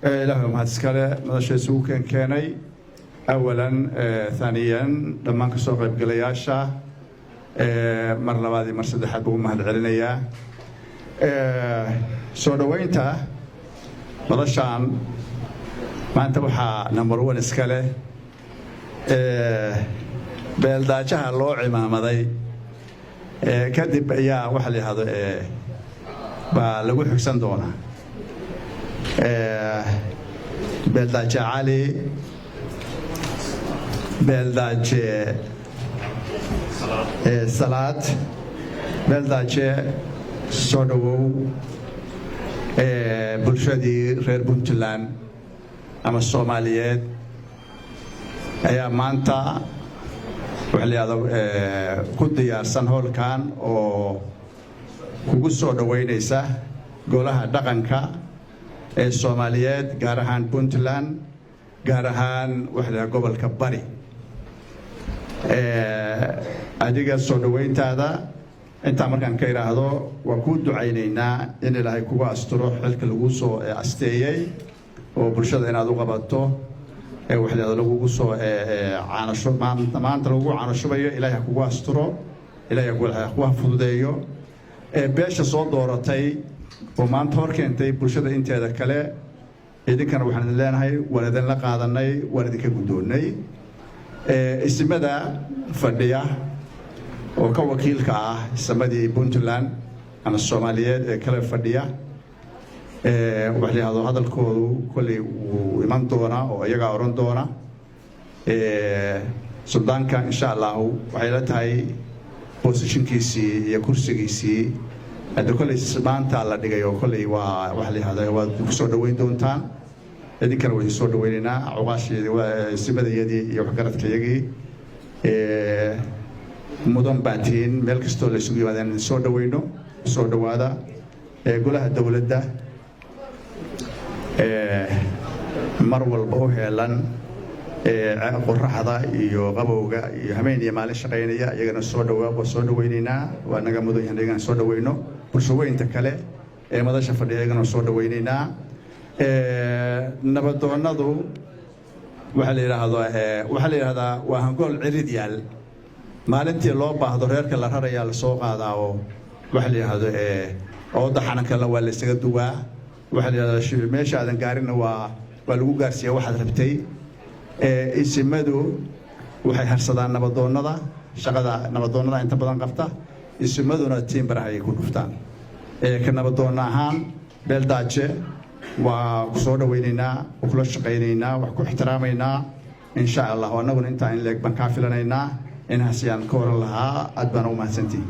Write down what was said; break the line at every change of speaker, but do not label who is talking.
Ilaahay waa mahad iskale madasha isugu keenkeenay. Awalan, thaniyan, dhammaan kasoo qaybgalayaasha mar labaad iyo mar saddexaad buu u mahad celinayaa. Soo dhoweynta madashaan maanta waxaa number one iska leh beeldaajaha loo cimaamaday. Kadib ayaa waxa la yidhahdo baa lagu xigsan doonaa Beeldaaje Cali, Beeldaaje Salaad. Beeldaaje, soo dhowow. Bulshadii reer Puntland ama Soomaaliyeed ayaa maanta waxa la yidhahdo ku diyaarsan hoolkan oo kugu soo dhoweynaysa golaha dhaqanka ee Soomaaliyeed, gaar ahaan Puntland, gaar ahaan waxa la yidhahdo gobolka Bari. Adiga soo dhoweyntaada intaa markaan ka idhaahdo, waa kuu ducaynaynaa in Ilaahay kugu asturo xilka lagu soo asteeyey oo bulshada inaad u qabato waxa la yidhahdo lagugu soo caanasho maanta lagugu caanashubayo. Ilaahay ha kugu asturo, Ilaahay ha kugu fududeeyo. Beesha soo dooratay oo maanta hor keentay bulshada inteeda kale, idinkana waxaan idin leenahay waan idinla qaadanay, waan idinka guddoonnay. Isimada fadhiya oo ka wakiilka ah isimadii Puntland ama Soomaaliyeed ee kale fadhiya, waxa la yidhahdo hadalkoodu kolley wuu iman doonaa oo iyagaa odhan doona. Suldaanka, insha Allahu, waxay la tahay positionkiisii iyo kursigiisii hadda kolley maanta la dhigay oo kolley waa waxa la yidhahda waad ku soo dhoweyn doontaan. Idinkana waa idin soo dhoweynaynaa, cuqaashii, isimadayadii iyo waxgaradkayagii mudan baa tihiin. Meel kastoo la isugu yimaada idin soo dhoweyno. Soo dhowaada. Golaha dowladda mar walba u heelan qoraxda iyo qabowga iyo habeen iyo maalin shaqaynaya, iyagana soo dhawaa, waa soo dhaweynaynaa. Waa naga mudan yahay iyagana soo dhaweyno. Bulshaweynta kale ee madasha fadhiya iyagana soo dhaweynaynaa. Nabadoonnadu waxaa la yidhaahdo, waxaa la yidhahdaa waa hangool cirid yaal. Maalintii loo baahdo reerka la rarayaa lasoo qaadaa oo waxa la yidhahdo ooda xanankana waa la isaga duwaa. Waxaa la yidhahdaa meesha aadan gaarinna waa lagu gaarsiiyaa waxaad rabtay. Isimadu waxay harsadaan nabadoonnada, shaqada nabadoonnada inta badan qabta, isimaduna tiimbaraha ayay ku dhuftaan. Ka nabadoonna ahaan, Beeldaaje, waa ku soo dhawaynaynaa, waa kula shaqaynaynaa, wax ku ixtiraamaynaa, insha Allah. Annaguna intaa in leeg baan kaa filanaynaa. Inahaas ayaan ka oran lahaa. Aad baan u mahadsantihin.